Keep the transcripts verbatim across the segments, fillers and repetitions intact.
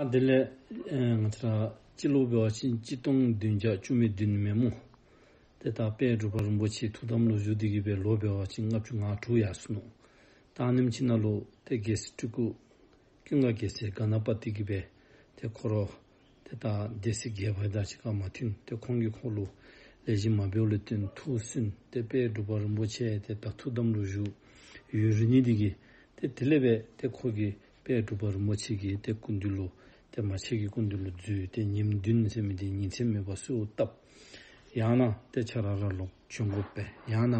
དེ་ལས་ཨེ་ང་བཅས་ར་སྤྱི་ལོ་འབད་བ་ཅིན་གཅིག་སྟོང་བདུན་བརྒྱ་བཅུ་མེད་བདུན་མེན་སྨོ། ཏེ་ད་དཔལ་འབྲུག་པ་རིན་པོ་ཆེ་ཐུགས་དམ་ལུ་བཞུགས་ཏེ་གི་སྦེ་ལོ་འབད་བ་ཅིན་ལྔ་བཅུ་ང་དྲུག་ཡར་སོ་ནུག། ད་ཨ་ནེམ་ཅིག་ནང་ལུ་ཏེ་རྒྱལ་སྲས་སྤྲུལ་སྐུ་ཀུན་དགའ་རྒྱལ་མཚན་ག་ན་པ་ཏི་གིས་སྦེ་ཏེ་ཁོ་ར་ཏེ་ད་སྡེ་སྲིད་བརྒྱད་པ་དང་གཅིག་ཁར་མ་མཐུན། ཏེ་ཁོང་གིས་ཁོ་ལུ་ལེགས་ཤོམ་མ་འབདཝ་ལས་བརྟེན་ཐུགས་སུན་ཏེ་དཔལ་འབྲུག་པ་རིན་པོ་ཆེ་ཏེ་ད་ཐུགས་དམ་ལུ་བཞུགས་ཡུན་རིང་ནི་འདི་གིས་ཏེ་དེ་ལས་སྦེ་ཏེ་ཁོ་གིས་དཔལ་འབྲུག་པ་རིན་པོ་ཆེ་གི་ཏེ་སྐུ་མདུན་ལུ་ཏེ་མ་ཆེན་གྱི་སྐུ་མདུན་ལུ་འཛུལ་ཏེ་ཉིནམ་བདུན་ཟེར་མི་འདི་ཉིན་མཚན་མེད་པར་གསོལཝ་བཏབ། ཡང་ན་ཏེ་ཁྱོད་ར་ར་ལོག་བྱོན་དགོ་པས། ཡང་ན་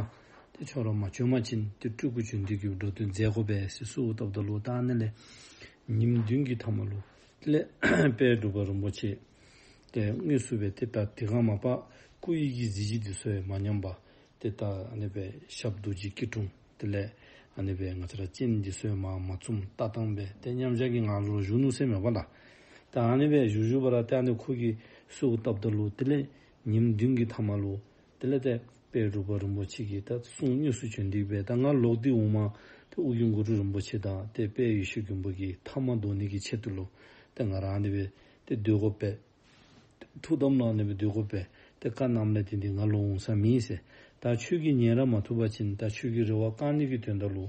ཏེ་ཁྱོད་ར་མ་བྱོན་པ་ཅིན་ཏེ་སྤྲུལ་སྐུ་བྱོན་ཏེ་གི་འགྲོ་དོན་མཛད་དགོ་པས་ཟེར་གསོལཝ་བཏབ་ད་ལུ་ད་ཨ་ནི་ལས་ཉིནམ་བདུན་གྱི་མཐའ་མ་ལུ་དེ་ལས་དཔལ་འབྲུག་པ་རིན་པོ་ཆེ་ཏེ་དངོས་སུ་སྦེ་ཏེ་ད་དེ་སྒང་མ་པ་སྐུ་ཡི་གི་གཟི་བརྗིད་འདི་ཚུ་ཡང་མ་ཉམས་པར་ཏེ་ད་ཨ་ནི་སྦེ་ཞབས་རྡོ་རྗེ་སྐྱིལ་ཀྲུང་དེ་ལས་ཨ་ནི་སྦེ་ང་བཅས་ར་སྤྱན་འདི་ཚུ་ཡང་མ་མ་བཙུམ་ལྟ་སྟངས་སྦེ་ཏེ་མཉམ་བཞག་གི་ངང་ལུ་བཞུགས་ནུག་ཟེར་མས་པ་ལགས། ད་ཨ་ནི་སྦེ་བཞུགས་བཞུགས་པ་ར་ཏེ་ཨ་ནི་ཁོ་གིས་གསོལཝ་བཏབ་ད་ལུ་དེ་ལས་ཉིནམ་བདུན་གྱི་མཐའ་མ་ལུ་དེ་ལས་ཏེ་དཔལ་འབྲུག་པ་རིན་པོ་ཆེ་གིས་ད་གསུང་དངོས་སུ་བྱོན་ཏེ་སྦེ་ད་ང་ལོག་སྟེ་འོངམ་ཏེ་ཨོ་རྒྱན་གུ་རུ་རིན་པོ་ཆེ་དང་ཏེ་དཔལ་ཡེ་ཤེས་མགོན་པོ་གི་ཐ་མ་དོ་ནི་གི་ཆེད་དུ་ལུ་ཏེ་ང་ར་ཨ་ནི་སྦེ་ཏེ་སྡོད་དགོ་པས། ཐུགས་དམ་ལུ་ཨ་ནི་སྦེ་སྡོད་དགོ་པས། ཏེ་བཀའ་གནངམ་ལས་ཏེ་འདི་ང་ལོག་འོང་ས་མེད་ཟེར། ད་ཁྱོད་ཀྱིས་ཉན་ར་མ་བཏུབ་པ་ཅིན་ད་ཁྱོད་ཀྱི་རེ་བ་བསྐང་ནི་གི་དོན་དག་ལུ་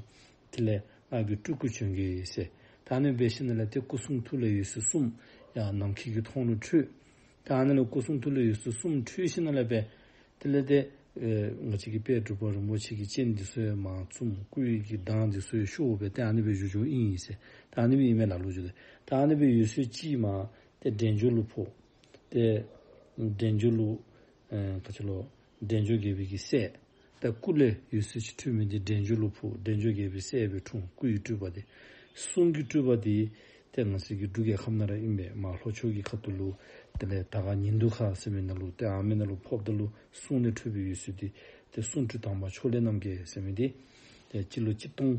དེ་ལས་ང་གིས་སྤྲུལ་སྐུ་བྱོན་གེ་ཟེར། ད་ཨ་ནི་སྦེ་ཞིནམ་ལས་ཏེ་སྐུ་གསུང་ཐུགས་ལས་འོད་ཟེར་གསུམ་ཡར་ནམ་མཁའི་གི་མཐོངས་ལུ་འཕྲོས། ད་ཨ་ནི་ལས་སྐུ་གསུང་ཐུགས་ལས་འོད་ཟེར་གསུམ་འཕྲོས་ཞིནམ་ལས་སྦེ་དེ་ལས་ཏེ་ཨེ་ང་བཅས་ཀྱི་དཔལ་འབྲུག་པ་རིན་པོ་ཆེ་གི་སྤྱན་འདི་ཚུ་ཡང་མ་བཙུམ། སྐུ་ཡི་གི་མདངས་འདི་ཚུ་ཡང་ཤོར་སྦེ་ཏེ་ཨ་ནི་སྦེ་བཞུགས་བཞུགསཔ་ཨིན་ཟེར། ད་ཨ་ནི་སྦེ་ཨིན་མས་ལགས་ལོ་རྒྱུས་འདི། ད་ཨ་ནི་སྦེ་འོད་ཟེར་གཅིག་མར་ཏེ་འབྲས་ལྗོངས་ལུ་ཕོག། ཏེ་འབྲས་ལྗོངས་ལུ་ཨེ་ག་ཅི་ལོ་འབྲས་ལྗོངས་རྒྱལ་པོའི་གི་སྲས། ད་སྐུ་ལས་འོད་ཟེར་གཅིག་འཕྲོས་མི་འདི་འབྲས་ལྗོངས་ལུ་ཕོག། འབྲས་ལྗོངས་རྒྱལ་པོའི་སྲས་སྦེ་འཁྲུངས། སྐུ་ཡི་སྤྲུལ་པ་འདི། གསུང་གི་སྤྲུལ་པ་འདི་ཏེ་ང་བཅས་ཀྱི་འབྲུག་རྒྱལ་ཁབ་ནང་ར་ཨིན་པས། མར་ལྷོ་ཕྱོགས་ཀྱི་ཁ་ཐུག་ལུ་དེ་ལས་དར་དཀར་ཉིན་དུ་ཁ་ཟེར་མི་ནང་ལུ་ཏེ་ཨ་མི་ནང་ལུ་ཕོགཔ་ད་ལུ་གསུང་ལས་འཕྲོས་པའི་འོད་ཟེར་འདི་ཏེ་གསུང་སྤྲུལ་དམ་པ་ཕྱོགས་ལས་རྣམ་རྒྱལ་ཟེར་མི་འདི་ཏེ་སྤྱི་ལོ་གཅིག་སྟོང་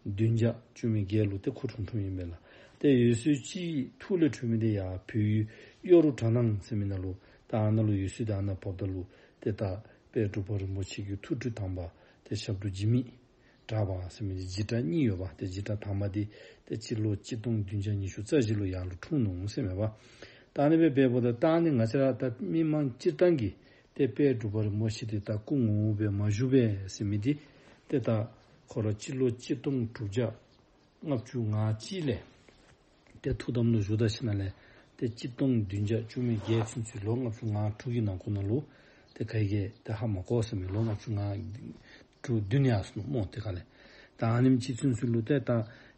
བདུན་བརྒྱ་བཅུ་མེད་བརྒྱད་ལུ་ཏེ་ཁོ་འཁྲུངས་འཁྲུངསམ་ཨིན་པས་ལགས། ཏེ་འོད་ཟེར་གཅིག་ཐུགས་ལས་འཕྲོས་མི་འདི་ཡར་བོད་ཡུལ་གཡོ་རུ་གྲྭ་ནང་ཟེར་མི་ནང་ལུ་ད་ཨ་ནཱ་ལུ་འོད་ཟེར་འདི་ཨ་ནཱ་ཕོགཔ་ད་ལུ་ཏེ་ད་དཔལ་འབྲུག་པ་རིན་པོ་ཆེ་གི་ཐུགས་སྤྲུལ་དམ་པ་ཏེ་ཞབས་དྲུང་འཇིགས་མེད་གྲགས་པ་ཟེར་མི་འདི་འཇིགས་གྲགས་གཉིས་ཡོདཔ། ཏེ་འཇིགས་གྲགས་དང་པ་འདི་ཏེ་སྤྱི་ལོ་གཅིག་སྟོང་བདུན་བརྒྱ་ཉི་ཤུ་རྩ་བཞི་ལུ་ཡར་ལུ་འཁྲུངས་ནུག་ཟེར་མས་པ། ད་ཨ་ནི་སྦེ་འབདཝ་ད་ད་ཨ་ནི་ང་བཅས་ར་ད་མི་མང་སྤྱིར་བཏང་གིས་ཏེ་དཔལ་འབྲུག་པ་རིན་པོ་ཆེ་འདི་ད་སྐུ་ངོ་བོ་སྦེ་མ་བཞུགས་པས་ཟེར་མི་འདི་ཏེ་ད་ཁོ་ར་སྤྱི་ལོ་གཅིག་སྟོང་དྲུག་བརྒྱ་ལྔ་བཅུ་ང་གཅིག་ལས་ཏེ་ཐུགས་དམ་ལུ་བཞུགས་ད་ཞིནམ་ལས་ཏེ་གཅིག་སྟོང་བདུན་བརྒྱ་བཅུ་མེད་བརྒྱད་ཚུན་ཚོད་ལོ་ལྔ་བཅུ་ང་དྲུག་གི་ནང་འཁོད་ནང་ལུ་ཏེ་ག་གིས་ཏེ་ཧ་མ་གོ་ཟེར་མས། ལོ་ལྔ་བཅུ་ང་དྲུག་བདུན་ཡར་སོ་ནུག་སྨོ། ཏེ་ག་ལས་ད་ཨ་ནེམ་ཅིག་ཚུན་ཚོད་ལུ་ཏེ་ད་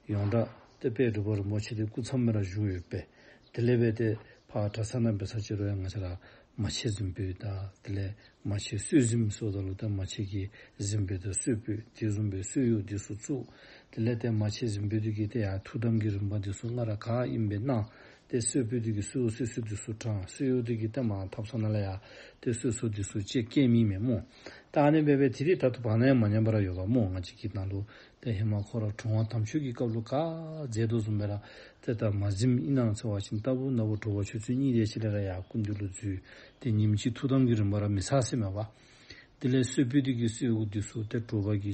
ཡོངས་གྲགས་ཏེ་དཔལ་འབྲུག་པ་རིན་པོ་ཆེ་འདི་སྐུ་མཚམས་སྦེ་ར་བཞུགས་ཡོད་པས། དེ་ལས་སྦེ་ཏེ་ཕར་གྲྭ་ཚང་ནང་འབད་ས་ཅིག་རུང་ཡང་ང་བཅས་ར་མ་ཆེན་གཟིམ་དཔོན་དང་དེ་ལས་མ་ཆེན་གསོལ་གཟིམ་ཟེརཝ་ད་ལུ་ཏེ་མ་ཆེན་གྱི་གཟིམ་དཔོན་དང་གསོལ་དཔོན་དེ་བཟུམ་སྦེ་གསོལ་གཡོག་འདི་ཚུ་བཙུགས། དེ་ལས་ཏེ་མ་ཆེན་གཟིམ་དཔོན་འདི་གིས་ཏེ་ཡར་ཐུགས་དམ་གྱི་རིམ་པ་འདི་ཚུ་སྔར་ག་ཨིནམ་སྦེ་གནང་། ཏེ་གསོལ་དཔོན་འདི་གིས་གསོལ་གསོལ་གསོལ་འདི་ཚུ་དྲངས། གསོལ་གཡོག་འདི་གིས་ཏེ་མར་ཐབ་ཚང་ནང་ལས་ཡར་ཏེ་གསོལ་གསོལ་འདི་ཚུ་ཅིག་བཀལ་མི་མས་སྨོ། ད་ཨ་ནི་སྦེ་སྦེ་དེ་རིགས་ད་ལྟོ་བར་ན་ཡང་མ་ཉམས་པར་ཡོདཔ་སྨོ། ང་བཅས་ཀྱི་ནང་ལུ་ཏེ་ཧེ་མ་ཁོ་ར་དྲུང་པ་དམ་ཆོས་ཀྱི་སྐབས་ལུ་ག་མཛད་དོ་བཟུམ་སྦེ་ར་ཏེ་ད་མ་གཟིམ་ཨིན་ན་ཟེར་བ་ཅིན་ལྟ་བུ་ན་བུ་དྲོ་པ་ཆུ་ཚོད་གཉིས་དེ་ཅིག་ལས་ར་ཡར་སྐུ་མདུན་ལུ་འཛུལ། ཏེ་ཉིནམ་གཅིག་ཐུགས་དམ་གྱི་རིམ་པ་ར་མི་ཚར་ཟེར་མས་པ། དེ་ལས་གསོལ་དཔོན་འདི་གིས་གསོལ་གཡོག་འདི་ཚུ་ཏེ་དྲོ་པ་གི་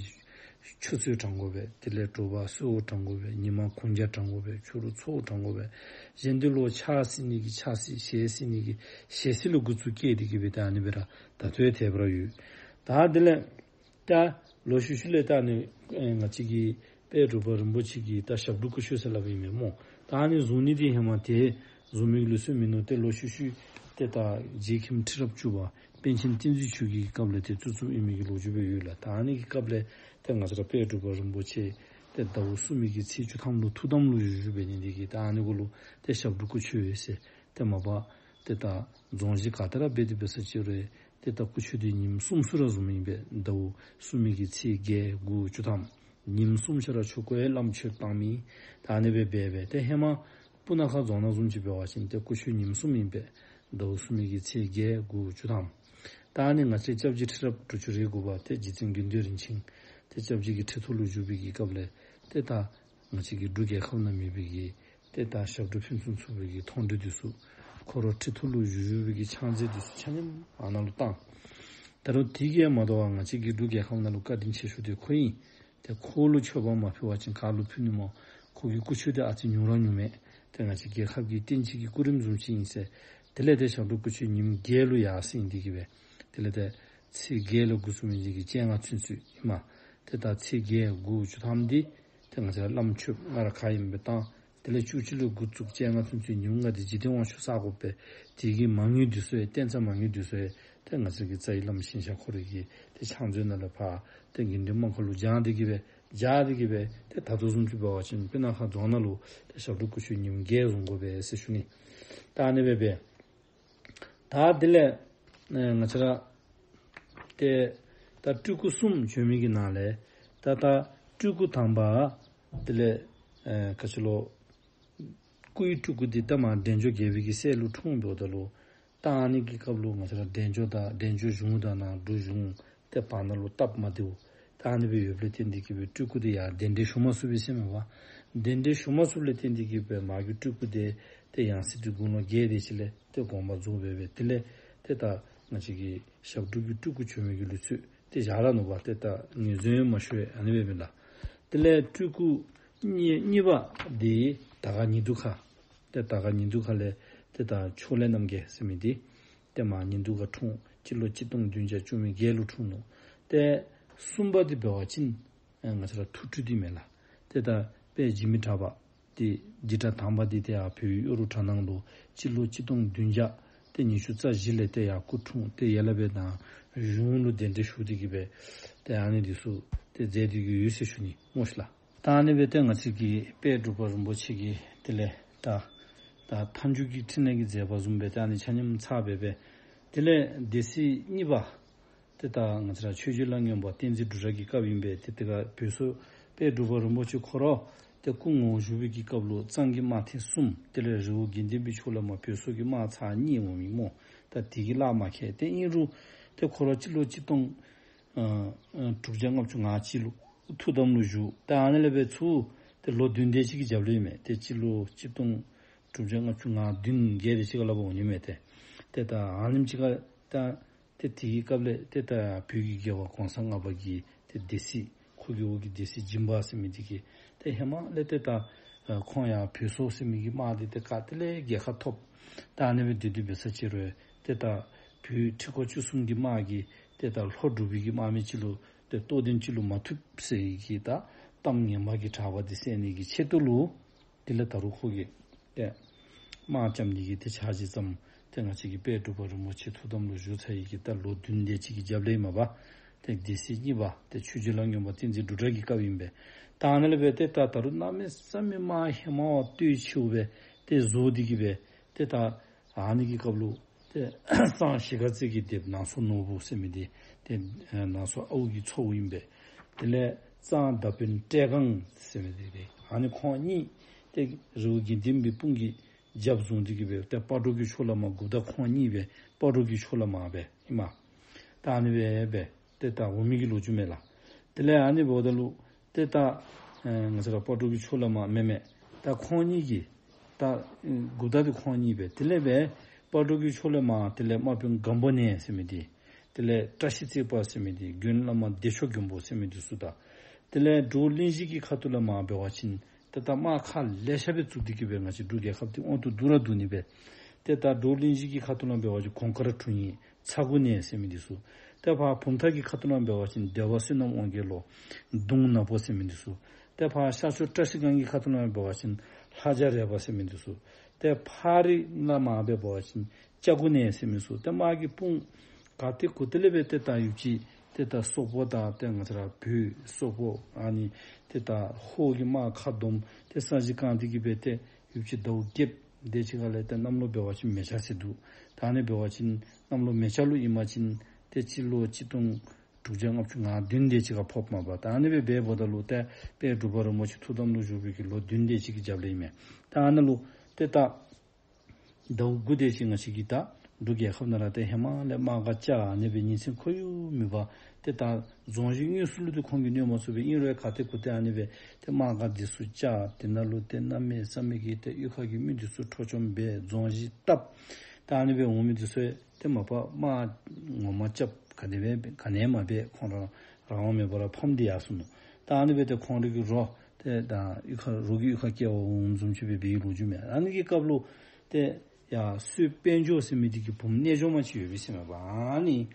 ཆུ་ཚོད་དྲང་དགོ་པས། དེ་ལས་དྲོ་པ་གསོལཝ་དྲང་དགོ་པས། ཉི་མ་གུང་ཇ་དྲང་དགོ་པས། ཕྱི་རུ་ཚོགས་དྲང་དགོ་པས། གཞན་འདི་ལུ་ཕྱག་བསིལ་ནི་གི་ཕྱག་བསིལ། ཞལ་བསིལ་ནི་གི་ཞལ་བསིལ་ལུ་འགོ་བཙུགས་བསྐྱལ་ཏེ་གི་སྦེ་ཏེ་ཨ་ནི་སྦེ་ར་ད་ལྟོ་ཡང་དེ་སྦེ་ར་ཡོད། ད་དེ་ལས་ད་ལོག་ཤུལ་ཤུལ་ལས་ད་ཨ་ནི་ཨེ་ང་བཅས་ཀྱི་དཔལ་འབྲུག་པ་རིན་པོ་ཆེ་གི་ད་ཞབས་དྲུང་སྐུ་མཆོད་ཟེར་སླབ་ཨིན་མས་སྨོ། ད་ཨ་ནི་བཟུང་ནི་འདི་ཧེ་མ་དེ་བཟུང་མི་གི་ལུགས་སྲོལ་མིན་ནུག། ཏེ་ལོག་ཤུལ་ཤུལ་ཏེ་ད་རྗེ་མཁན་ཁྲི་རབས་བཅུ་པ་པཎ་ཆེན་བསྟན་འཛིན་ཆོས་རྒྱལ་གྱི་སྐབས་ལས་ཏེ་བཙུགས་བཙུགསཔ་ཨིན་མི་གི་ལོ་རྒྱུས་སྦེ་ཡོད་ལགས། ད་ཨ་ནི་གི་སྐབས་ལས་ཏེ་ང་བཅས་ར་དཔལ་འབྲུག་པ་རིན་པོ་ཆེ་ཏེ་ཟླཝ་གསུམ་པའི་གི་ཚེས་བཅུ་ཐམ་ལུ་ཐུགས་དམ་ལུ་བཞུགས་བཞུགསཔ་འབད་ནི་འདི་གིས་ད་ཨ་ནི་གུ་ལུ་ཏེ་ཞབས་དྲུང་སྐུ་མཆོད་ཟེར། ཏེ་མ་པ་ཏེ་ད་རྫོང་གཞི་ག་ཏེ་ར་འབད་དེ་འབད་ས་ཅིག་རུང་ཏེ་ད་སྐུ་མཆོད་འདི་ཉིནམ་གསུམ་གསུམ་ར་བཟུངམ་ཨིན་པས། ཟླཝ་གསུམ་པའི་གི་ཚེས་བརྒྱད་དགུ་བཅུ་ཐམ། ཉིནམ་གསུམ་ཆ་ར་ཆོ་ག་ཡང་བླམ་མཆོད་བཏང་མི། ད་ཨ་ནི་སྦེ་འབད་སྦེ་ཏེ་ཧེ་མ་སྤུ་ན་ཁ་རྫོང་ནང་བཟུམ་ཅིག་འབད་བ་ཅིན་ཏེ་སྐུ་མཆོད་ཉིནམ་གསུམ་ཨིན་པས། ཟླཝ་གསུམ་པའི་གི་ཚེས་བརྒྱད་དགུ་བཅུ་ཐམ། ད་ཨ་ནི་ང་བཅས་སྐྱབས་རྗེ་ཁྲི་རབས་དྲུག་ཅུ་རེ་དགུ་པ་ཏེ་རྗེ་བཙུན་དགེ་འདུན་རིན་ཆེན་ཏེ་སྐྱབས་རྗེ་གི་ཁྲི་ཐོག་ལུ་བཞུགས་པའི་གི་སྐབས་ལས་ཏེ་ད་ང་བཅས་ཀྱི་འབྲུག་རྒྱལ་ཁབ་ནང་མེད་པའི་གི་ཏེ་ད་ཞབས་དྲུང་ཕུན་སུམ་ཚོགས་པའི་གི་མཐོང་གྲོལ་འདི་ཚུ་ཁོ་ར་ཁྲི་ཐོག་ལུ་བཞུགས་བཞུགས་པའི་གི་ཕྱག་རྗེས་འདི་ཚུ་ཆ་མཉམ་ཨ་ནཱ་ལུ་བཏང་། ད་རུང་དེ་གིས་མ་དོ་བར་ང་བཅས་ཀྱི་འབྲུག་རྒྱལ་ཁབ་ནང་ལུ་བཀའ་དྲིན་ཆེ་ཤོས་འདི་ཁོ་ཨིན། ཏེ་ཁོ་ལུ་མཆོད་པ་མ་ཕུལ་བ་ཅིན་ག་ལུ་ཕུལ་ནི་སྨོ། ཁོ་གི་སྐུ་མཆོད་འདི་ཨ་ཙི་ཉུང་ར་ཉུང་མས། ཏེ་ང་བཅས་རྒྱལ་ཁབ་ཀྱི་བསྟན་སྤྱི་གི་སྐུ་རིམ་བཟུམ་ཅིག་ཨིན་ཟེར། དེ་ལས་ཏེ་ཞབས་དྲུང་སྐུ་མཆོད་ཉིནམ་བརྒྱད་ལུ་ཡར་སེང་སྟེ་གི་སྦེ་དེ་ལས་ཏེ་ཚེས་བརྒྱད་ལུ་འགོ་བཙུགས་མི་འདི་གིས་བཅོ་ལྔ་ཚུན་ཚོད་ཨིན་མས། ཏེ་ད་ཚེས་བརྒྱད་དགུ་བཅུ་ཐམ་འདི་ཏེ་ང་བཅས་བླམ་མཆོདཔ་སྔར་ག་ཨིནམ་སྦེ་བཏང་། དེ་ལས་བཅུ་གཅིག་ལུ་འགོ་བཙུགས་བཅོ་ལྔ་ཚུན་ཚོད་ཉིནམ་ལྔ་འདི་འཇིག་རྟེན་དབང་ཕྱུག་བསག་དགོ་པས། དེ་གི་མ་དངུལ་འདི་ཚུ་ཡང་རྟེན་རྫས་མ་དངུལ་འདི་ཚུ་ཡང་ཏེ་ང་བཅས་ཀྱི་རྩ་བའི་བླམ་ཞིང་གཤེགས་ཁོ་རའི་གི་ཏེ་ཕྱག་མཛོད་ནང་ལས་ཕར་ཏེ་དགེ་འདུན་དམངས་ཁར་ལུ་སྦྱང་སྟེ་གི་སྦེ་སྦྱར་ཏེ་གི་སྦེ་ཏེ་ད་ལྟོ་བཟུམ་ཅིག་འབད་བ་ཅིན་སྤུ་ན་ཁ་རྫོང་ནང་ལུ་ཏེ་ཞབས་དྲུང་སྐུ་མཆོད་ཉིནམ་བརྒྱད་བཟུང་དགོ་པས་ཟེར་ཞུ་ནི། ད་ཨ་ནི་སྦེ་སྦེ་ད་དེ་ལས་ཨེ་ང་བཅས་ར་ཏེ་ད་སྤྲུལ་སྐུ་གསུམ་བྱོན་མི་གི་ནང་ལས་ད་ད་སྤྲུལ་སྐུ་དང་པ་དེ་ལས་ཨེ་ག་ཅི་ལོ། སྐུའི་སྤྲུལ་སྐུ་འདི་ད་མར་འབྲས་ལྗོངས་རྒྱལ་པོའི་གི་སྲས་ལུ་འཁྲུངས་འབདཝ་ད་ལུ་ད་ཨ་ནི་གི་སྐབས་ལུ་ང་བཅས་ར་འབྲས་ལྗོངས་དང་འབྲས་ལྗོངས་གཞུང་དང་ནང་འབྲུག་གཞུང་ཏེ་བར་ན་ལུ་སྟབས་མ་བདེཝ་ད་ཨ་ནི་སྦེ་ཡོདཔ་ལས་བརྟེན་ཏེ་གི་སྦེ་སྤྲུལ་སྐུ་འདི་ཡར་གདན་འདྲེན་ཞུ་མ་ཚུགས་པས་ཟེར་མས་པ། གདན་འདྲེན་ཞུ་མ་ཚུགསཔ་ལས་བརྟེན་ཏེ་གི་སྦེ་མ་གི་སྤྲུལ་སྐུ་འདི་ཏེ་ཡང་སྲིད་འདི་དགུང་ལོ་བརྒྱད་དེ་ཅིག་ལས་ཏེ་དགོངས་པ་རྫོགས་སྦེ་སྦེ་དེ་ལས་ཏེ་ད་ང་བཅས་ཀྱི་ཞབས་དྲུང་གི་སྤྲུལ་སྐུ་བྱོན་མི་གི་ལུགས་སྲོལ་ཏེ་བཞག་ར་ནུག་པ། ཏེ་ད་ངོས་འཛིན་མ་ཞུ་བས་ཨ་ནི་སྦེ་མས་ལགས། དེ་ལས་སྤྲུལ་སྐུ་གཉིས་གཉིས་པ་འདི་དར་དཀར་ཉིན་དུ་ཁ། ཏེ་དར་དཀར་ཉིན་དུ་ཁ་ལས་ཏེ་ད་ཕྱོགས་ལས་རྣམ་རྒྱལ་ཟེར་མི་འདི་ཏེ་མར་ཉིན་དུ་ཁ་འཁྲུངས། སྤྱི་ལོ་གཅིག་སྟོང་བདུན་བརྒྱ་བཅུ་མེད་བརྒྱད་ལུ་འཁྲུངས་ནུག། ཏེ་གསུམ་པ་འདི་འབད་བ་ཅིན་ཨེ་ང་བཅས་ར་ཐུགས་སྤྲུལ་འདི་མས་ལགས། ཏེ་ད་དཔལ་འཇིགས་མེད་གྲགས་པ་འདི་འཇིགས་གྲགས་དང་པ་འདི་ཏེ་ཡར་བོད་ཡུལ་གཡོ་རུ་གྲྭ་ནང་ལུ་སྤྱི་ལོ་གཅིག་སྟོང་བདུན་བརྒྱ་ཏེ་ཉི་ཤུ་རྩ་བཞི་ལས་ཏེ་ཡར་སྐུ་འཁྲུངས། ཏེ་ཡར་ལས་སྦེ་ད་གཞུང་ལུ་གདན་འདྲེན་ཞུ་སྟེ་གི་སྦེ་ཏེ་ཨ་ནི་འདི་ཚུ་ཏེ་མཛད་དེ་གི་ཡོད་ཟེར་ཞུ་ནི་སྨོ་ཤི་ལགས། ད་ཨ་ནི་སྦེ་ཏེ་ང་བཅས་ཀྱི་དཔལ་འབྲུག་པ་རིན་པོ་ཆེ་གི་དེ་ལས་ད་ད་མཐའ་མཇུག་གི་ཕྲིན་ལས་ཀྱི་མཛད་པ་བཟུམ་སྦེ་ཏེ་ཨ་ནི་ཆ་མཉམ་ཚར་སྦེ་སྦེ་དེ་ལས་སྡེ་སྲིད་གཉིས་པ་ཏེ་ད་ང་བཅས་ར་ཆོས་རྗེ་ལ་སྔོན་པ་བསྟན་འཛིན་འབྲུག་གྲགས་ཀྱི་སྐབས་ཨིན་པས། ཏེ་དེ་ཁར་བོད་སོག་དཔལ་འབྲུག་པ་རིན་པོ་ཆེ་ཁོ་ར་ཏེ་སྐུ་ངོ་བོ་བཞུགས་པའི་གི་སྐབས་ལུ་གཙང་གི་དམག་ཐེངས་གསུམ་དེ་ལས་རི་བོ་དགེ་ལྡན་པའི་ཕྱོགས་ལས་མར་བོད་སོག་གི་དམག་ཚར་གཉིས་འོང་མི་སྨོ། ད་དེ་གིས་གླགས་མ་ཁེལ། ཏེ་ཨིན་རུང་ཏེ་ཁོ་ར་སྤྱི་ལོ་གཅིག་སྟོང་ཨ་ཨ་དྲུག་བརྒྱ་ལྔ་བཅུ་ང་གཅིག་ལུ་ཐུགས་དམ་ལུ་བཞུགས། ད་ཨ་ནི་ལས་སྦེ་ཚུར་ཏེ་ལོ་བདུན་དེ་ཅིག་གི་རྒྱབ་ལས་མས། ཏེ་སྤྱི་ལོ་གཅིག་སྟོང་དྲུག་བརྒྱ་ལྔ་བཅུ་ང་བདུན་བརྒྱད་དེ་ཅིག་ལུ་འོང་ནི་མས། ཏེ་ཏེ་ད་ཨ་ནེམ་ཅིག་ཁར་ད་ཏེ་དེ་གི་སྐབས་ལས་ཏེ་ད་བོད་ཀྱི་རྒྱལ་བ་གོང་ས་ལྔ་པ་གི་ཏེ་སྡེ་སྲིད་ཁོ་གི་འོག་གི་སྡེ་སྲིད་སྦྱིན་པ་ཟེར་མི་འདི་གིས་ཏེ་ཧེ་མ་ལས་ཏེ་ད་ཨ་ཁོང་ཡང་བོད་སོག་ཟེར་མི་གི་དམག་འདི་ཏེ་ག་ཏེ་ལས་རྒྱལ་ཁ་ཐོབ། ད་ཨ་ནི་སྦེ་དེ་དུས་འབད་ས་ཅིག་རུང་ཏེ་ད་བོད་ཁྲི་སྐོར་བཅུ་གསུམ་གྱི་དམག་གིས་ཏེ་ད་ལྷོ་འབྲུག་པའི་གི་དམག་མི་ཅིག་ལུ་ཏེ་རྟོགས་ལྡན་ཅིག་ལུ་མ་ཐུབ་ཟེར་གྱི་ད་གཏམ་ངན་པ་གི་གྲགས་པ་འདི་སེལ་ནི་གི་ཆེད་དུ་ལུ་དེ་ལས་ད་རུང་ཁོ་གིས་ཏེ་དམག་རྐྱབ་ནི་གི་ཏེ་འཆར་གཞི་བརྩམས། ཏེ་ང་བཅས་ཀྱི་དཔལ་འབྲུག་པ་རིན་པོ་ཆེ་ཐུགས་དམ་ལུ་བཞུགས་ཚར་ཡི་གི་ད་ལོ་བདུན་དེ་ཅིག་གི་རྒྱབ་ལས་མས་པ། ཏེ་སྡེ་སྲིད་གཉིས་པ་ཏེ་ཆོས་རྗེ་ལ་སྔོན་པ་བསྟན་འཛིན་འབྲུག་གྲགས་ཀྱི་སྐབས་ཨིན་པས། ད་ཨ་ནི་ལས་སྦེ་ཏེ་ད་ད་རུང་གནམ་མེད་ས་མེད་དམག་ཧེ་མ་བ་སྟོབས་ཆེཝ་སྦེ་ཏེ་བཟོ་སྟེ་གི་སྦེ་ཏེ་ད་ཨ་ནི་གི་སྐབས་ལུ་ཏེ་གཙང་གཞིས་ཀ་རྩེ་གི་སྡེ་པ་ནང་སོ་ནོར་བུ་ཟེར་མི་འདི་ཏེ་ཨ་ནང་སོ་ཨའུ་གི་ཚའོ་ཨིན་པས། དེ་ལས་གཙང་མདའ་དཔོན་བཀྲས་སྒང་ཟེར་མི་འདི་ཏེ་ཨ་ནི་ཁོང་གཉིས་ཏེ་རི་བོ་དགེ་ལྡན་པའི་དཔུང་གི་རྒྱབ་བཟུང་སྟེ་གི་སྦེ་ཏེ་སྤ་གྲོ་གི་ཕྱོགས་ལས་མར་འགོ་བདག་ཁོང་གཉིས་སྦེ་སྤ་གྲོ་གི་ཕྱོགས་ལས་མར་སྦེ་ཨིན་མས། ད་ཨ་ནི་སྦེ་སྦེ་ཏེ་ད་འོང་མི་གི་ལོ་རྒྱུས་མས་ལགས། དེ་ལས་ཨ་ནི་འབདཝ་ད་ལུ་ཏེ་ད་ཨེ་ང་བཅས་ར་སྤ་གྲོ་གི་ཕྱོགས་ལས་མར་མེན་མེན་ད་ཁོང་གཉིས་ཀྱིས་ད་ཨེ་འགོ་བདག་འདི་ཁོང་གཉིས་སྦེ་དེ་ལས་སྦེ་སྤ་གྲོ་གི་ཕྱོགས་ལས་མར་དེ་ལས་དམག་དཔོན་སྒམ་པོ་ནས་ཟེར་མི་འདི་དེ་ལས་བཀྲ་ཤིས་བརྩེགས་པ་ཟེར་མི་འདི་དགོན་བླ་མ་བདེ་མཆོག་མགོན་པོ་ཟེར་མི་འདི་ཚུ་དང་དེ་ལས་འབྲོག་གླིང་བཞི་གི་ཁ་ཐུག་ལས་མར་འབད་བ་ཅིན་ཏེ་ད་དམག་ཁ་ལེ་ཤ་སྦེ་བཙུགས་ཏེ་གི་སྦེ་ང་བཅས་འབྲུག་རྒྱལ་ཁབ་འདི་དབང་དུ་བསྡུ་ར་བསྡུ་ནི་སྦེ། ཏེ་ད་འབྲོག་གླིང་བཞི་གི་ཁ་ཐུག་ལས་འབད་བ་ཅིན་གོང་དཀར་དྲུང་ཡིག་ཚ་གུ་ནས་ཟེར་མི་འདི་ཚུ། ཏེ་ཕར་བུམ་ཐང་གི་ཁ་ཐུག་ལས་འབད་བ་ཅིན་སྡེ་པ་བསོད་ནམས་དབང་རྒྱལ་ལོ་གདོང་ནག་པོ་ཟེར་མི་འདི་ཚུ། ཏེ་ཕར་ཤར་ཕྱོགས་བཀྲ་ཤིས་སྒང་གི་ཁ་ཐུག་ལས་འབད་བ་ཅིན་ལྷ་རྒྱ་རས་པ་ཟེར་མི་འདི་ཚུ། ཏེ་ཕག་རི་ལས་མར་སྦེ་འབད་བ་ཅིན་སྐྱ་གུ་ནས་ཟེར་མི་ཚུ། ཏེ་དམག་གི་དཔུང་ག་ཏེ་གུ་ཏེ་ལས་སྦེ་ཏེ་ད་ཡུདཔ་ཅིག་ཏེ་ད་སོག་པོ་དང་ཏེ་ང་བཅས་ར་བོད་སོག་པོ་ཨ་ནི་ཏེ་ད་ཧོར་གྱི་དམག་ཁ་བསྡོམས་ཏེ་ས་གཞི་བཀང་སྟེ་གི་སྦེ་ཏེ་ཡུདཔ་ཅིག་ཟླཝ་བརྒྱད་དེ་ཅིག་ཁ་ལས་ཏེ་གནམ་ལོ་འབད་བ་ཅིན་མེ་བྱ་ཟེར་འདུག། ད་ཨ་ནི་འབད་བ་ཅིན་གནམ་ལོ་མེ་བྱ་ལུ་ཨིན་པ་ཅིན་ཏེ་སྤྱི་ལོ་གཅིག་སྟོང་དྲུག་བརྒྱ་ལྔ་བཅུ་ང་བདུན་དེ་ཅིག་ཁར་ཕོགཔ་མས་པ། ད་ཨ་ནི་སྦེ་འབདཝ་ད་ལུ་ཏེ་དཔལ་འབྲུག་པ་རིན་པོ་ཆེ་ཐུགས་དམ་ལུ་བཞུགས་པའི་གི་ལོ་བདུན་དེ་ཅིག་གི་རྒྱབ་ལས་ཨིན་མས། ད་ཨ་ནི་ལུ་ཏེ་ད་ཟླཝ་དགུ་དེ་ཅིག་ང་བཅས་ཀྱི་ད་འབྲུག་རྒྱལ་ཁབ་ནང་ར་ཏེ་ཧེ་མ་ལས་དམག་སྒར་བཅག་ཨ་ནི་སྦེ་ཉིན་མཚན་ཁོར་ཡུག་མེད་པར་ཏེ་ད་རྫོང་གཞི་དངོས་སུ་ལུ་ཏེ་ཁོང་གིས་གནོད་མ་ཚུགས་པས། ཨིན་རུང་ག་ཏེ་གུ་ཏེ་ཨ་ནི་སྦེ་ཏེ་དམག་སྒར་འདི་ཚུ་བཅག། དེ་ནང་ལུ་ཏེ་གནམ་མེད་ས་མེད་ཀྱི་ཏེ་གཡུས་ཁ་གི་མི་འདི་ཚུ་འཕྲོག་བཅོམ་འབད། རྫོང་གཞི་བཏབ། ད་ཨ་ནི་སྦེ་འོང་མི་འདི་ཚུ་ཏེ་མ་པ་དམག་ངོ་མ་རྐྱབ་ག་ནི་སྦེ་ག་ནི་མ་འབད། ཁོང་ར་རང་དབང་མེད་པར་ར་ཕམ་སྟེ་ཡར་སོ་ནུག། ད་ཨ་ནི་སྦེ་ཏེ་ཁོང་རའི་གི་རོ་ ཏེ་ད་གཡུས་ཁར་རོགས་ཀྱི་གཡུས་ཁར་སྐྱེལ་བར་འོངམ་བཟུམ་ཅིག་སྦེ་འབད་བའི་ལོ་རྒྱུས་མས། ཨ་ནི་གི་སྐབས་ལུ་ཏེ་ཡར་སོས་དཔལ་འབྱོར་ཟེར་མི་འདི་གི་བུམོ་རྣལ་འབྱོར་མ་ཅིག་ཡོད་པས་ཟེར་མས་པ། ཨ་ནི་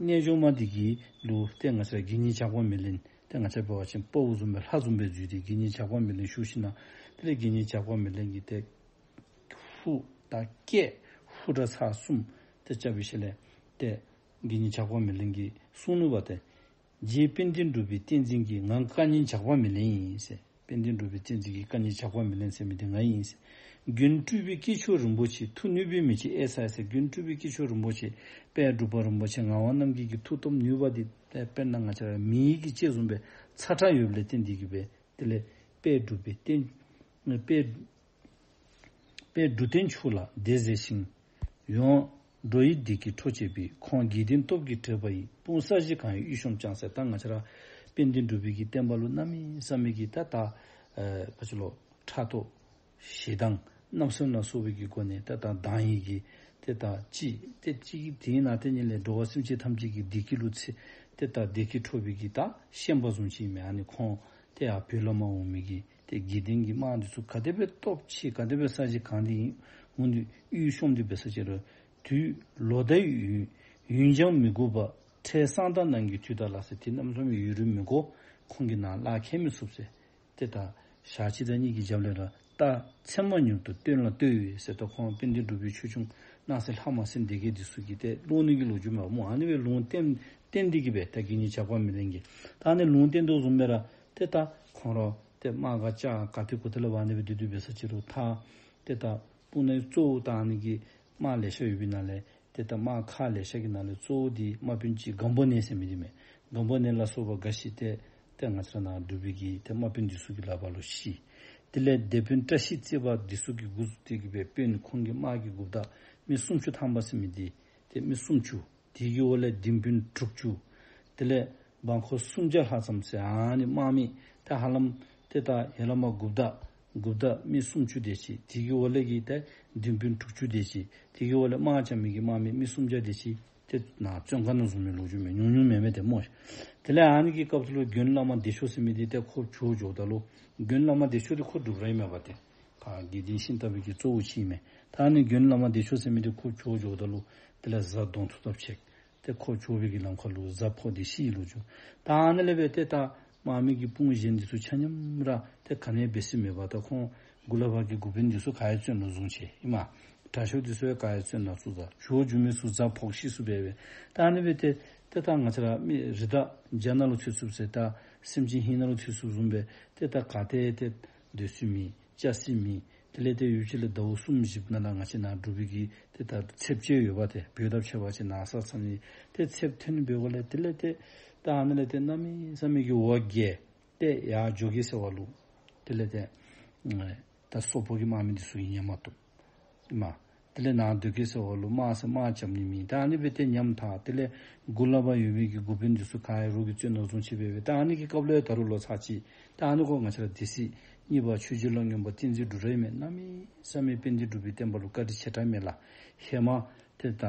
རྣལ་འབྱོར་མ་འདི་གི་ལུ་ཏེ་ང་བཅས་དགེ་བསྙེན་ཇག་པ་མེ་ལེན། ཏེ་ང་བཅས་འབད་བ་ཅིན་དཔའ་བོ་བཟུམ་སྦེ་ལྷ་བཟུམ་སྦེ་འཛུལ་ཏེ་དགེ་བསྙེན་ཇག་པ་མེ་ལེན་ཞུ་ཞིནམ་ལས། དེ་ལས་དགེ་བསྙེན་ཇག་པ་མེ་ལེན་གྱིས་ཏེ་ཧུ་དང་སྐད་ཧུ་སྒྲ་ཚར་གསུམ་ཏེ་རྐྱབ་པའི་ཤུལ་ལས་ཏེ་དགེ་བསྙེན་ཇག་པ་མེ་ལེན་གྱིས་གསུངས་ནུག་པ་ཏེ། རྗེ་དཔལ་ལྡན་འབྲུག་པའི་བསྟན་འཛིན་གྱི། ང་བཀའ་ཉན་ཇག་པ་མེ་ལེན་ཡིན་ཟེར། དཔལ་ལྡན་འབྲུག་པའི་བསྟན་འཛིན་གྱི་བཀའ་ཉན་ཇག་པ་མེ་ལེན་ཟེར་མི་འདི་ང་ཡིན་ཟེར། མགོན་སྤྲུལ་པའི་སྐྱེས་མཆོག་རིན་པོ་ཆེ། ཐུགས་ནུས་པའི་མེ་ལྕེ་ཨེ་ས་ཨེ་ས། མགོན་སྤྲུལ་པའི་སྐྱེས་མཆོག་རིན་པོ་ཆེ། དཔལ་འབྲུག་པ་རིན་པོ་ཆེ་ངག་དབང་རྣམ་རྒྱལ་གྱི་མཐུ་སྟོབས་ནུས་པ་འདི་དཔེར་ན་ང་བཅས་ར་མེ་གི་ལྕེ་བཟུམ་སྦེ་ཚ་དྲགས་ཡོདཔ་ལས་བརྟེན་ཏེ་གིས་སྦེ། དེ་ལས་དཔལ་འབྲུག་པའི་བསྟན་དཔལ་དཔལ་འབྲུག་བསྟན་ཕྱོགས་ལ་དེ་མཛད་ཅིང་། ཡོངས་འགྲོ་ཡི་བདེ་སྐྱིད་འཕྲོག་བྱེད་པའི། ཁོང་དགེ་ལྡན་སྟོབས་ཀྱིས་དྲེགས་པ་ཡི། དཔུང་གསར་བཞེངས་གང་ཡོད་གཡུལ་བཤམས་ཀྱང་ཟེར། ད་ང་བཅས་ར་དཔལ་ལྡན་འབྲུག་པའི་གི་བསྟན་པ་ལུ་གནམ་མེད་ས་མེད་ཀྱི་ད་ད་ཨེ་ཕ་ཅི་ལོ་ཕྲག་དོག་ཞེ་སྡང་རྣམ་གསུམ་ལ་སོགས་པའི་གི་སྒོ་ནས་ཏེ་ད་སྡང་ཡི་གི་ཏེ་ད་ཅི་ཏེ་ཅི་གི་དེ་ནང་དེ་ཉིད་ལས་འགྲོ་བ་སེམས་ཅན་ཐམས་ཅད་ཀྱི་བདེ་སྐྱིད་ལུ་ཚེ་ཏེ་ད་བདེ་སྐྱིད་འཕྲོག་པའི་གི་ད་ཤན་པ་བཟུམ་ཅིག་མས། ཨ་ནི་ཁོང་ཏེ་ཡར་བོད་ལས་མར་འོང་མི་གི་ཏེ་དགེ་ལྡན་གྱི་དམག་འདི་ཚུ་ག་དེ་སྦེ་སྟོབས་ཆེ་ག་དེ་སྦེ་གསར་བཞེངས་གང་དེ་ཨིན། འོང་དུས་གཡུལ་བཤམས་ཏེ་འབད་ས་ཅིག་རུང་དུས་ལོ་ཟླ་ཡུན་ཡུན་འགྱངས་མི་དགོས་པར། འཕྲལ་གསང་བདག་རྣམས་ཀྱི་དུས་དང་ལ་ཟེར། དེ་གནམ་མེད་ས་མེད་ཡུན་རིང་མི་དགོ། ཁོང་གིས་ནཱ་ལག་ཁྱེར་མི་ཚུགས་ཟེར། ཏེ་ད་ཞག་གཅིག་དང་གཉིས་ཀྱི་རྒྱབ་ལས་ར་རྟགས་མཚན་མ་མྱུར་དུ་སྟོན་ལ་ལྟོས་ཟེར། ད་ཁོང་དཔལ་ལྡན་འབྲུག་པའི་ཆོས་སྐྱོང་སྣང་སྲིད་ལྷ་མ་སྲིན་སྡེ་བརྒྱད་འདི་ཚུ་གིས་ཏེ་ཀློག་ནི་གི་ལོ་རྒྱུས་མས་སྨོ། ཨ་ནི་སྦེ་ལུང་བསྟན་བསྟན་ཏེ་གིས་སྦེ་ད་དགེ་བསྙེན་ཇག་པ་མེ་ལེན་གྱིས་ད་ཨ་ནི་ལུང་བསྟན་དོ་བཟུམ་སྦེ་ར་ཏེ་ད་ཁོང་ར་ཏེ་དམག་ག་ཅ་ག་ཏེ་གུ་ཏེ་ལས་འབད་ནི་སྦེ་འདི་འདི་འབད་ས་ཅིག་རུང་ད་ཏེ་ད་དཔུང་ནང་གཙོ་བོ་ད་ཨ་ནི་གི་དམག་ལེ་ཤ་ཡོད་པའི་ནང་ལས་ཏེ་ད་དམག་ཁག་ལེ་ཤ་གི་ནང་ལས་གཙོ་བོ་འདི་དམག་དཔོན་ཅིག་སྒམ་པོ་ནས་ཟེར་མི་འདི་མས། སྒམ་པོ་ནས་ལ་སོགས་པ་འགའ་ཞིག་ཏེ་ཏེ་ང་བཅས་ནཱ་འབྲུག་པའི་གི་ཏེ་དམག་དཔོན་འདི་ཚུ་གི་ལག་པ་ལུ་ཤི། དེ་ལས་སྡེ་དཔོན་བཀྲ་ཤིས་བརྩེགས་པ་འདི་ཚུ་གིས་འགོ་བཙུགས་ཏེ་གིས་སྦེ་དཔོན་ཁོང་གི་དམག་གི་འགོ་བདག་མི་སུམ་ཅུ་ཐམ་པ་ཟེར་མི་འདི་ཏེ་མི་སུམ་ཅུ། དེ་གི་འོག་ལས་ལྡིང་དཔོན་དྲུག་ཅུ། དེ་ལས་འབངས་འཁོར་སུམ་བརྒྱ་ལྷག་ཙམ་ཟེར། ཨ་ནི་དམག་མི་ཏེ་ཧ་ལམ་ཏེ་ད་ཧེ་ལས་མར་འགོ་བདག་འགོ་བདག་མི་སུམ་ཅུ་དེ་ཅིག། དེ་གི་འོག་ལས་ཀྱི་ཏེ་ལྡིང་དཔོན་དྲུག་ཅུ་དེ་ཅིག། དེ་གི་འོག་ལས་དམག་རྐྱབ་མི་གི་དམག་མི་མི་སུམ་བརྒྱ་དེ་ཅིག། ཏེ་ནཱ་བཙོན་ཁང་ནང་བཟུང་མི་ལོ་རྒྱུས་མས། ཉུང་ཉུང་མེན་མས་ཏེ་སྨོ། དེ་ལས་ཨ་ནི་གི་སྐབས་སུ་ལུ་དགོན་བླ་མ་བདེ་མཆོག་ཟེར་མི་འདི་ཏེ་ཁོ་བྱོག་འགྱོཝ་ད་ལུ་དགོན་བླ་མ་བདེ་མཆོག་འདི་ཁོ་འབྲུག་ར་ཨིན་མས་པ་ཏེ། ཕར་དགེ་ལྡན་ཤིང་རྟ་པའི་གི་གཙོ་བོ་ཅིག་ཨིན་མས། ད་ཨ་ནི་དགོན་བླ་མ་བདེ་མཆོག་ཟེར་མི་འདི་ཁོ་བྱོག་འགྱོཝ་ད་ལུ་དེ་ལས་གཟའ་གདོང་ཐུག་ཐབས་ཆེ། ཏེ་ཁོ་བྱོག་པའི་གི་ལམ་ཁ་ལུ་གཟའ་ཕོག་སྟེ་ཤི་ཡི་ལོ་རྒྱུས། ད་ཨ་ནི་ལས་འབད་ཏེ་ད་དམག་མི་གི་དཔུང་གཞན་འདི་ཚུ་ཆ་མཉམ་ར་ཏེ་ག་ནི་འབད་ས་མེད་པར་ད་ཁོང་འགོ་ལས་ཕར་གྱི་འགོ་དཔོན་འདི་ཚུ་ག་ར་བཙོན་ལུ་བཟུང་ཅི་ཨིན་མས། དྲག་ཤོས་འདི་ཚུ་ཡང་ག་ར་བཙོན་ནང་བཙུགས་ད། བྱོག་འགྱོ་མི་ཚུ་གཟའ་ཕོག་ཤི་སོང་སྦེ་སྦེ། ད་ཨ་ནི་འབད་ཏེ་ཏེ་ད་ང་བཅས་ར་མི་རི་དྭགས་བྱ་ནང་ལུ་ཚུད་སོངམ་ཟེར། ད་སེམས་ཅན་ཧིང་ནང་ལུ་ཚུད་སོངམ་བཟུམ་སྦེ་ཏེ་ད་ག་ཏེ་ཏེ་སྡོད་ས་མེད། བཅའ་སྲིད་མེད། དེ་ལས་ཏེ་ཡུལ་ཅིག་ལས་ཟླཝ་གསུམ་བཞི་ནང་ལུ་ང་བཅས་ནཱ་འབྲུག་པའི་གི་ཏེ་ད་ཚདཔ་ཅིག་ཡོདཔ་ཏེ་བོད་དང་ཕྱད་པ་ཅིན་ནཱ་ས་མཚམས་ནི་ཏེ་ཚདཔ་ཐོན་འབད་འགོ་ལས་དེ་ལས་ཏེ་ད་ཨ་ནི་ལས་ཏེ་གནམ་མེད་ས་མེད་ཀྱི་འོ་བརྒྱལ་ཏེ་ཡར་འགྱོ་གེ་ཟེར་བ་ལུ་དེ་ལས་ཏེ་ད་སོག་པོ་གི་དམག་མི་འདི་ཚུ་གིས་ཉན་མ་བཏུབ་ཨིན་མས། དེ་ལས་ནཱ་སྡོད་གེ་ཟེར་བ་ལུ་དམག་ཟེར་དམག་རྐྱབ་ནི་མེད། ད་ཨ་ནི་འབད་ཏེ་ཉམས་ཐག། དེ་ལས་འགོ་ལས་ཕར་ཡོད་པའི་གི་འགོ་དཔོན་འདི་ཚུ་ག་ར་རོགས་ཀྱིས་བཙོན་ནང་བཟུང་ཅི་འབད་འབད། ད་ཨ་ནི་གི་སྐབས་ལུ་ཡང་ད་རུང་ལོ་ཚར་གཅིག། ད་ཨ་ནི་ཁོ་ང་བཅས་ར་སྡེ་སྲིད་གཉིས་པ་ཆོས་རྗེ་ལ་སྔོན་པ་བསྟན་འཛིན་འབྲུག་སྒྲ་ཨིན་མས། གནམ་མེད་ས་མེད་དཔལ་ལྡན་འབྲུག་པའི་བསྟན་པ་ལུ་བཀའ་དྲིན་ཆེ་དྲགས་མས་ལགས། ཧེ་མ་ཏེ་ད་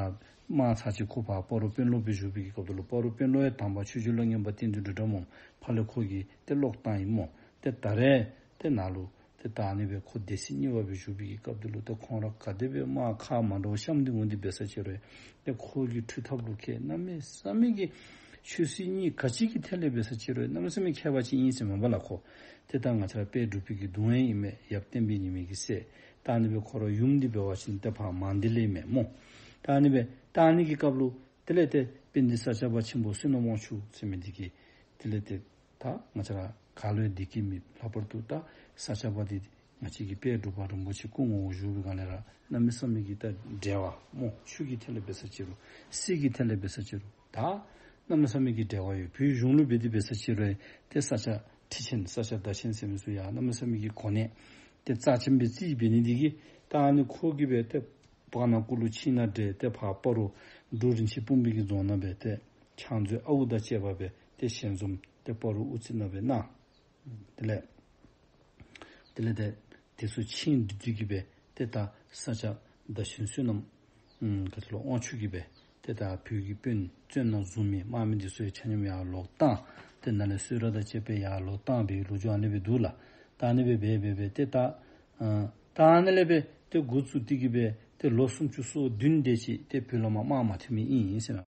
དམག་ཚར་གཅིག་ཁོ་ཕར་སྤ་རོ་དཔོན་སློབ་སྦེ་བཞུགས་པའི་གི་སྐབས་དེ་ལུ་སྤ་རོ་དཔོན་སློབ་ཡང་དང་པ་ཆོས་རྗེ་ལ་སྔོན་པ་བསྟན་འཛིན་འབྲུག་སྒྲ་སྨོ། ཕར་ལས་ཁོ་གིས་ཏེ་ལོག་བཏང་ཡི་སྨོ། ཏེ་ད་རེས་ཏེ་ནཱ་ལུ་ཏེ་ད་ཨ་ནི་སྦེ་ཁོ་སྡེ་སྲིད་གཉིས་པ་སྦེ་བཞུགས་པའི་གི་སྐབས་དེ་ལུ་ཏེ་ཁོང་ར་ག་དེ་སྦེ་དམག་ཁག་མ་འདྲཝ་བཤམས་ཏེ་འོང་སྟེ་འབད་ས་ཅིག་རུང་ཏེ་ཁོ་གི་འཕྲུལ་ཐབས་ལུ་མཁས། གནམ་མེད་ས་མེད་ཀྱི་ཆོས་སྲིད་གཉིས་ག་ཅི་གི་ཐད་ལས་འབད་ས་ཅིག་རུང་གནམ་མེད་ས་མེད་མཁས་པ་ཅིག་ཨིན་ཟེར་མས་པ་ལགས་ཁོ། ཏེ་ད་ང་བཅས་ར་དཔལ་འབྲུག་པའི་གི་གདུང་བས་ཨིན་མས། ཡབ་བསྟན་པའི་ཉི་མ་གི་སྲས། ད་ཨ་ནི་སྦེ་ཁོ་ར་ཡུམ་འདི་འབད་བ་ཅིན་ཏེ་ཕར་མང་སྡེ་ལས་ཨིན་མས་སྨོ། ད་ཨ་ནི་སྦེ་ད་ཨ་ནི་གི་སྐབས་ལུ་དེ་ལས་ཏེ་དཔལ་ལྡན་ས་སྐྱ་པ་ཆེན་པོ་བསོད་ནམས་དབང་ཕྱུག་ཟེར་མི་འདི་གིས་དེ་ལས་ཏེ་ད་ང་བཅས་ར་ག་ལུ་ཡང་བདེ་སྐྱིད་མེད། ལྷག་པར་དུ་ད་ས་སྐྱ་པ་འདི་ང་བཅས་ཀྱི་དཔལ་འབྲུག་པ་རིན་པོ་ཆེ་སྐུ་ངོ་བོ་བཞུགས་པའི་སྒང་ལས་ར་གནམ་མེད་ས་མེད་ཀྱི་ད་འབྲེལ་བ་སྨོ། ཆོས་ཀྱི་ཐད་ལས་འབད་ས་ཅིག་རུང་སྲིད་ཀྱི་ཐད་ལས་འབད་ས་ཅིག་རུང་ད་གནམ་མེད་ས་མེད་ཀྱི་འབྲེལ་བ་ཡོད། བོད་གཞུང་ལུ་འབད་དེ་འབད་ས་ཅིག་རུང་ཏེ་ས་སྐྱ་ཁྲི་ཆེན་ས་སྐྱ་བདག་ཆེན་ཟེར་མི་ཚུ་ཡང་གནམ་མེད་ས་མེད་ཀྱི་གོ་གནས་ཏེ་རྩ་ཆེན་སྦེ་བརྩི་འབད་ནི་འདི་གིས་ད་ཨ་ནི་ཁོ་གིས་སྦེ་ཏེ་བར་ན་སྐུ་ལུ་ཕྱིན་ན་འདྲ། ཏེ་ཕར་སྤ་རོ་འབྲུག་རིན་ཆེན་སྤུངས་པའི་གི་རྫོང་ནང་སྦེ་ཏེ་ཕྱག་མཛོད་ཨའུ་དང་བཅས་པ་སྦེ་ཏེ་ཞལ་འཛོམས་ཏེ་སྤ་རོ་དབུ་རྩེ་ནང་སྦེ་གནང་། དེ་ལས་དེ་ལས་ཏེ་དེ་ཚུ་ཆིངས་འདི་ཚུ་གིས་སྦེ་ཏེ་ད་ས་སྐྱ་བདག་ཆེན་བསོད་ནམས་ཨམ་ག་ཅི་ལོ་དབང་ཕྱུག་གིས་སྦེ་ཏེ་ད་བོད་ཀྱི་དཔོན་བཙོན་ནང་བཟུང་མི་དམག་མི་འདི་ཚུ་ཡང་ཆ་མཉམ་ཡར་ལོག་བཏང་། ཏེ་ནཱ་ལས་གསོལ་རས་དང་བཅས་པའི་ཡར་ལོག་བཏང་བའི་ལོ་རྒྱུས་ཨ་ནི་སྦེ་འདུག་ལགས། ད་ཨ་ནི་སྦེ་འབད་འབད་འབད་ཏེ་ད་ཨ་ད་ཨ་ནི་ལས་འབད་ཏེ་འགོ་བཙུགས་ཏེ་གི་སྦེ་ཏེ་ལོ་སུམ་ཅུ་སོ་བདུན་དེ་ཅིག་ཏེ་བོད་ལུ་མར་དམག་མ་ཐོན་མི་ཨིན་ཟེར་ན།